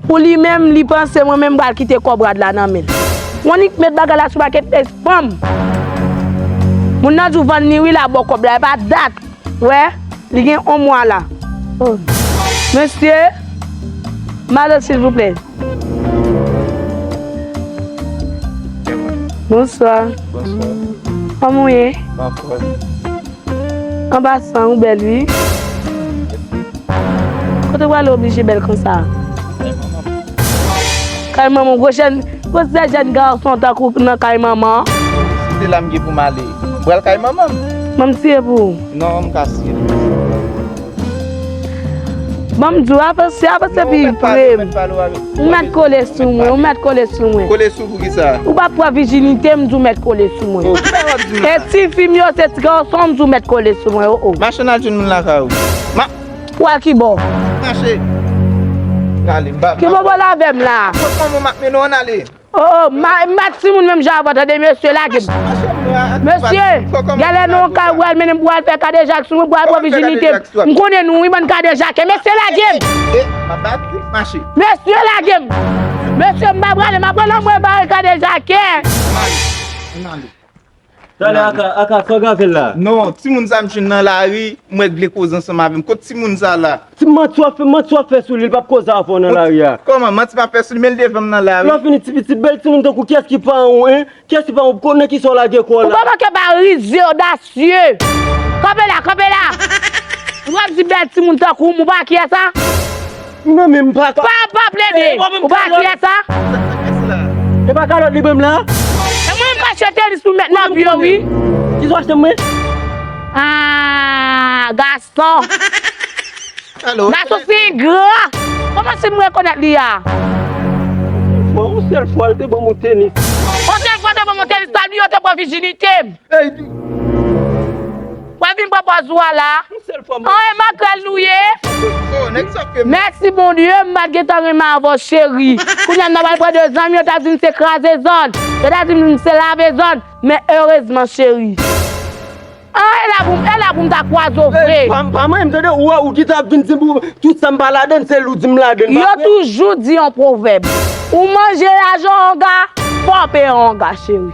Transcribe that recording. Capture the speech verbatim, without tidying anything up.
Pou li menm, li panse mwen menm m pral kite kòb rad la nan men l. Monik met bagay la sou maketples, banm. Moun nan di w vann li wi, l a ba w kòb la, e pa dat. Wè, li gen yon mwa la. Oh. Mesye, m ale silvouplè. Bonswa. Bonswa. Kòman w ye? Anfòm. An pasan, ou bèl wi. Kote w ale oblije bèl konsa? Kay manman, gwo jèn, gwo sè jèn gason tankou nan kay manman. Si se la m gen pou m ale, m pral kay manman m. Manman m siye pou ou? Non, m ka siye. Ban m di w, avanse, avanse pi pre m. Ou mèt kole sou mwen, ou mèt kole sou mwen. Kole sou pou kisa? Ou pa pran vijinite m, di w mèt kole sou mwen. Oh, kisa w ap di m la? E ti fi m yo, se ti gason m, di w mèt kole sou mwen, oh, oh. Mache n al jwenn moun lakay ou. Ma- Ou al ki bò? Mache. Ale, m pa- Ki bò w al avè m la? Kot manman m ap mennen w, ann ale. Oh, oh, m pa timoun menm jan avè w, tande, mesye, lage m. Mesye, genlè nan yon kay ou al mennen m pou al fè kadejak sou mwen, pou al pran vijinite m. M konnen nou, wi, bann kadejake. Mesye, lage m. Mesye, lage m. Mesye, m pa prale, m ap pran nan mwen ba kadejake. Talè, Aka, Aka, sa w gen avè l la? Non, timoun sa m jwenn nan lari, m wè l vle koze ansanm avè m. Kot timoun sa la? Ti manti w ap fè, manti w ap fè sou li, li p ap koze avè w nan lari a. Kòman? Manti m ap fè sou li, men l devan m nan lari. Lè w fini ti pitit, bèl timoun tankou kiyès ki paran w, en? Kiyès ki paran w? Nan kisa w lage kò w la? Ou pa manke ba rizye, odasye. Kanpe la, kanpe la. Ou ap di bèl timoun tankou m, ou pa kiyès sa? Non, men m pa ka. Pa, pa plede. Ou pa kiyès sa? E pa kalòt li ban m la? E mwen m achte tenis pou m met nan pye w, wi. Kisa w achte mwen? Ah, gason. Gason se engra. Kòman si m rekonèt li a? Yon sèl fwa, l te ban m yon tenis. Yon sèl fwa, l te ban m yon tenis, sa l bliye w te pran vijinite m. Ey, di- W ap vin pran pòz ou a la. Yon sèl fwa, mwen. An, e makrèl nou ye? Oh, nèg sa fè m. Mèsi Bondye, m pa t gentan renmen avè w, cheri. Kounye a, m ta pral pran de zòn, yo ta di m se kraze zòn. Yo ta di m se lave zòn. Men erezman, cheri. An, e la pou m, e la pou m ta kwaze w vre. Ey, pa, pa mwen, m tande, ou, ou ki t ap vin di m pou tout sa m pa ladann, se li w di m ladann, pa vre? Yo toujou di yon pwovèb. Ou manje lajan anga, fò w peye anga, cheri.